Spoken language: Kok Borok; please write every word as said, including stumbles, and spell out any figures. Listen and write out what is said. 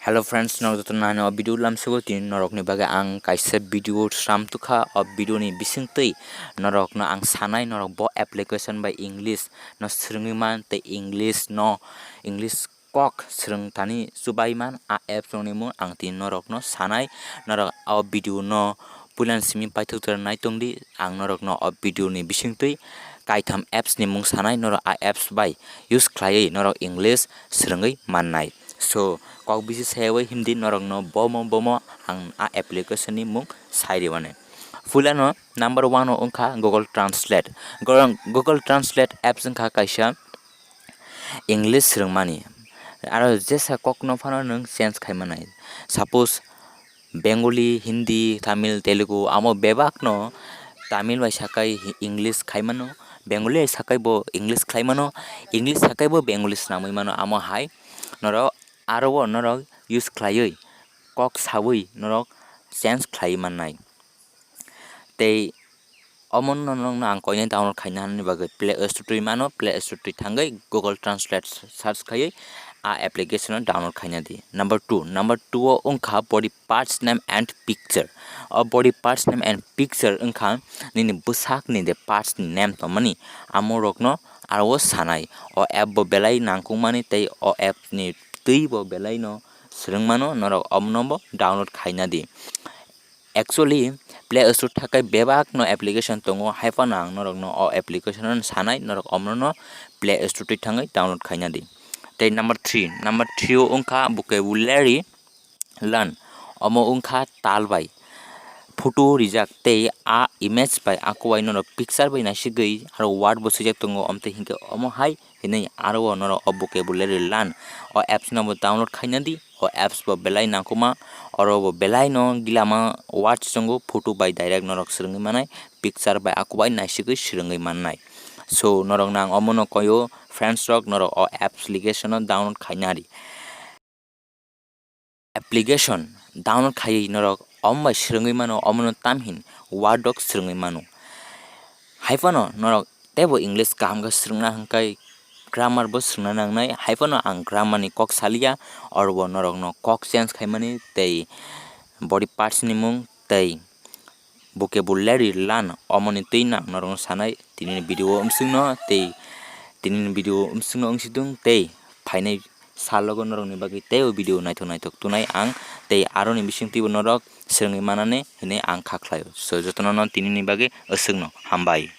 Hello friends, norok joto nani o video lamsugo tini norokni bagwi ang kaisa video sram tukha. O video ni bisingtwi norokno ang sanai, norok bo application bai English no swrwngwi man tei English no, English kok swrwng tani chubai man a apps rokni mung ang tini norokno sanai. Norok o video no puilani simi paithak jora naitongdi, ang norokno o video ni bisingtwi kaitham apps ni mung sanai, norok a apps bai use khlaiwi norok English swrwngwi mannai. So, kok bisi sayawi himdi norokno bomo bomo ang a application ni mung sai rwmani. Puilano number one o wngkha Google Translate. Google, Google Translate apps wngkha kaisa English swrwngmani. Aro jesa kokno phano nwng change khai manai. Suppose Bengali, Hindi, Tamil, Telugu, amo bebakno Tamil bai sakai hi-, English khai mano, Bengali bai sakai bo English khlai mano, English sakai bo Bengali swnamwi mano, amo hai norok aro o norok use khlaiwi kok sawi norok change khlai mannai. Tei omono nokno ang koinai download khaina hwnani bagwi Play Store twi mano, Play Store twi thangwi Google Translate search khaiwi a application no download khaina di. Number two, number two o wngkha body parts name and picture. O body parts name and picture wngkha nini bwsakni de parts ni name tongmani, amo rokno aro o sanai. O app bo belai nangkukmani tei o app ni twi bo belai no swrwngmano, norok omono bo download khaina di. Actually, Play Store thakai bebak no application tongo, hai phano ang norok no o application no sanai, norok omono no Play Store twi thangwi download khaina di. Tei number three, number three o wngkha vocabulary learn, omo wngkha tal bai photo rijak tei a image bai, a kubai norok picture bai naisigwi aro word bo swijak tongo, omtwi hinkhe omo hai hinwi aro o norok o vocabulary learn o apps no bo download khaina di. O apps bo belai nangkukma, oro bo belai no gilama words tongo, photo bai direct norok swrwngwi manai, picture bai a kubai naisigwi swrwngwi mannai. So norok no ang omono koyo friends rok, norok o application no download khaina di. Application download khaiwi norok omo bai swrwngwi mano, omono tamhin word rok swrwngwi mano. Hai phano norok teibo English kaham khe swrwngna hwnkhai grammar bo swrwngna nangnai, hai phano ang grammar ni kok saliya, oro bo norokno kok change khaimani tei body parts ni mung tei vocabulary learn, omoni twi no ang norokno sanai tinini video o wmswkno tei tinini video o wmswkno wngsidung tei phainai salogo norokni bagwi teibo video naithok naithok tunai ang tei aroni bisingtwibo norok swrwngwi manani hinwi ang kha khlaio. So jotono no tinini bagwi aswkno hambai.